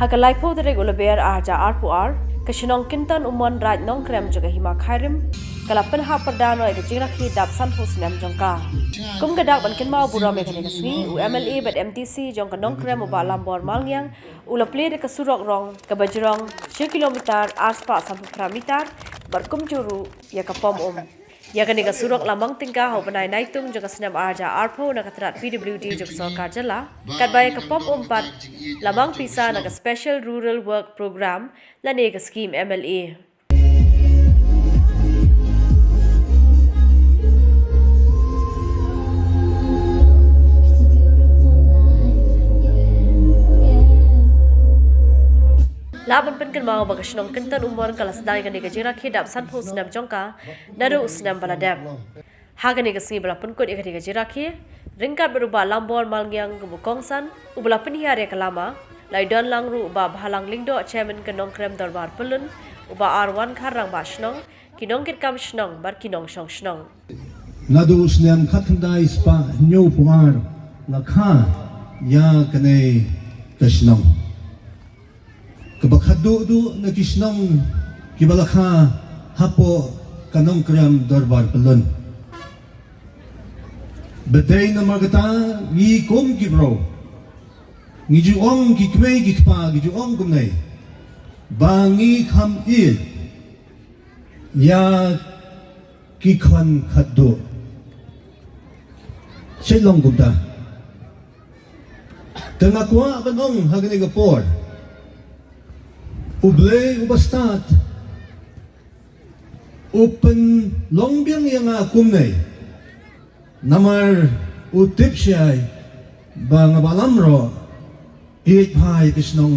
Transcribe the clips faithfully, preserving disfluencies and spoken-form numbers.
Ha ka laiphew tarik u Lber ar hajar arphew ar, ka shnong Kynton Umon Raid Nongkrem jong ka Hima Khyrim ka la pynhap pyrda noh ïa ka jingrakhe dap sanphew snem jong ka. Kum ka dak ban kynmaw burom ïa kane ka sngi, u M L A bad M D C jong ka Nongkrem u Bah Lambor Malngiang u la plie da ka surok rong kaba jrong shi kilometer ar spah sanphew phra meter bad kumjuh ruh ïa ka pom um. Ïa kane ka surok la mang tyngka ha u bnai Naitung jong ka snem ar hajar arphew na ka tnat P W D jong ka sorkar jylla. Katba ïa ka pom um pat la mang pisa na ka Special Rural Work Program lane ka skim M L A. Lah ban pynkynmaw ba ka shnong Kynton Umon ka la sdang ïa kane ka jingrakhe dap sanphew snem jong ka naduh u snem ba la dep. Ha kane ka sngi ba la pynkut ïa kane ka jingrakhe, ryngkat bad u Bah Lambor Malngiang kum u kongsan uba la pynhiar ïa ka lama, la ïadon lang ruh u Bah Bhalang Lyngdoh, Chairman ka Nongkrem Dorbar Pyllun, u Bah R Wankhar, Rangbah Shnong, ki nongkitkam shnong bad ki nongshong shnong. Naduh u snem khatkhyndai spah hynñiewphew ar la kha ïa kane ka shnong, kaba khatduh duh na ki shnong kiba la kha hapoh ka Nongkrem Dorbar Pyllun. Bad dei namar kata ngi kum ki briew ngi ju ong, ki kmie ki kpa ngi ju ong kumne, ba ngi kham ïeit ïa ki khon khatduh. Shet long kumta. Te nga kwah ban ong ha kane ka por, U Blei uba stad u pynlong biang ïa nga kumne, namar u tip shai ba nga ba lam ruh ïeit bha ïa ka shnong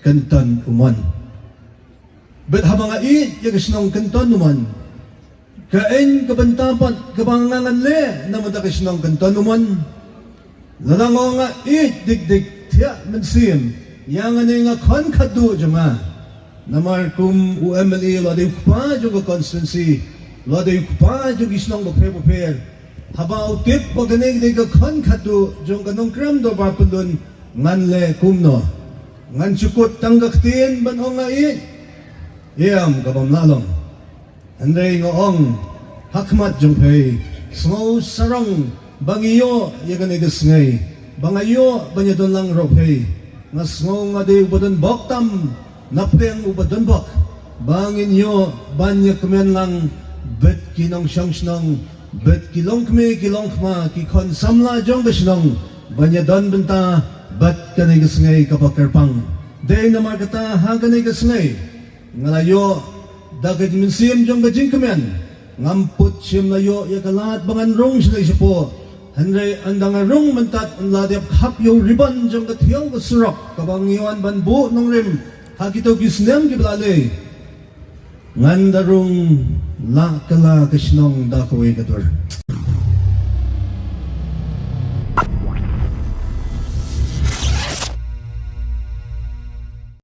Kynton Umon. Bad haba nga ïeit ïa ka shnong Kynton Umon, kaei ka bynta pat kaba nga ngan leh na bynta ka shnong Kynton Umon? Lada nga ong nga ïeit dik dik, thiah mynsiem ïa nga ne nga khon khatduh jong nga. Namar kum u M L A la dei u kpa jong ka constituency, la dei u kpa jong ki shnong bapher bapher. Haba u tip ba kane ka dei ka khon khatduh jong ka Nongkrem Dorbar Pyllun, ngan leh kumno? Ngan shu kut tang ka ktien ban ong nga ïeit? Ïam, ka bym lah long. Hynrei nga ong ha khmat jong phi, sngew sarong ba ngi ïoh ïa kane ka sngi, ba nga ïoh ban ïadon lang ruh phi. Nga sngew nga dei uba don bok tam na pdeng uba don bok, ba ngin ïoh ban ïakmen lang bad ki nongshong shnong, bad ki longkmie ki longkpa, ki khun samla jong ka shnong, ban ïadon bynta bad kane ka sngi kaba kyrpang. Dei namar kata ha kane ka sngi nga la ïoh da ka mynsiem jong ka jingkmen. Ngam put shym la ïoh ïa ka lad ba ngan rung sha lei shapoh, hynrei ynda nga rung mynta, ynda la dep khap ïa u ribon jong ka thiaw ka surok kaba ngi wan ban buh nongrim ha kito ki snem kiba la leit, ngan da rung la kylla ka shnong da kawei ka dur.